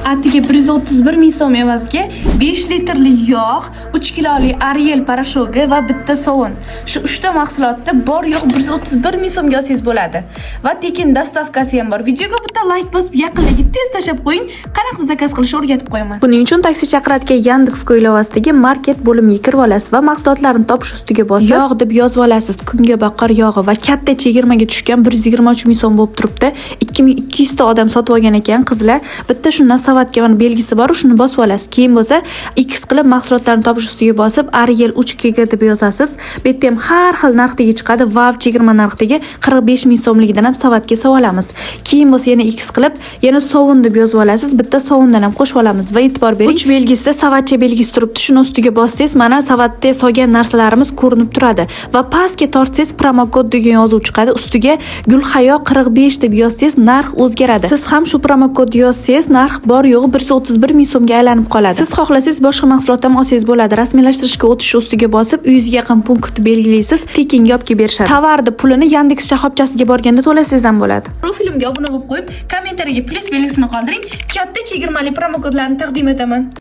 Atiga 131 ming so'm evaziga 5 litrli yog', 3 kiloli Ariel порошок i va bitta sovun. Shu 3 ta mahsulotni bor yo'q 131 ming so'mga olsangiz bo'ladi. Va tekin доставка si ham bor. Videoga bitta like bosib, yaqinligi tez tashlab qo'ying. Qanaqa заказ qilishni o'rgatib qo'yaman. Buning uchun taksi chaqiradigan Yandex ilovasidagi market bo'limiga kirib olasiz va mahsulotlarni topish ustiga bosib, yog' deb yozib olasiz. Kungaboqar yog'i va katta chegirmaga tushgan 123 ming so'm bo'lib turibdi. 2200 ta odam sotib olgan ekan qizlar. Bitta shundan savatga mana belgisi bor, shuni bosib olasiz. Keyin bo'lsa X qilib mahsulotlarni topish ustiga bosib, Ariel 3 kg deb yozasiz. Bu yerda ham har xil narxdagi chiqadi. Vav chegirma narxdagi 45 ming so'mligidan ham savatga solamiz. Keyin bo'lsa yana X qilib, yana sovun deb yozib olasiz. Bitta sovundan ham qo'shib olamiz va e'tibor bering. 3 belgisida savatcha belgisi turibdi. Shuni ustiga bossangiz, mana savatda solgan narsalarimiz ko'rinib turadi. Va pastga tortsangiz, promokod degan yozuv chiqadi. Ustiga Gulhayo 45 deb yozsangiz, narx o'zgaradi. Siz ham shu promokodni yozsangiz, narx bor yo'g'i 131 ming so'mga aylanib qoladi. Siz xohlasangiz boshqa mahsulot ham olsangiz bo'ladi. Rasmiylashtirishga o'tish ustiga bosib, uyingizga yaqin punktni belgilaysiz, tekinga olib kelib berishadi. Tovarni pulini Yandex shoxobchasiga borganda to'lasangiz ham bo'ladi. Profilimga obuna bo'lib qo'yib, kommentariyaga plyus belgisini qoldiring. Katta chegirmali promokodlarni taqdim etaman.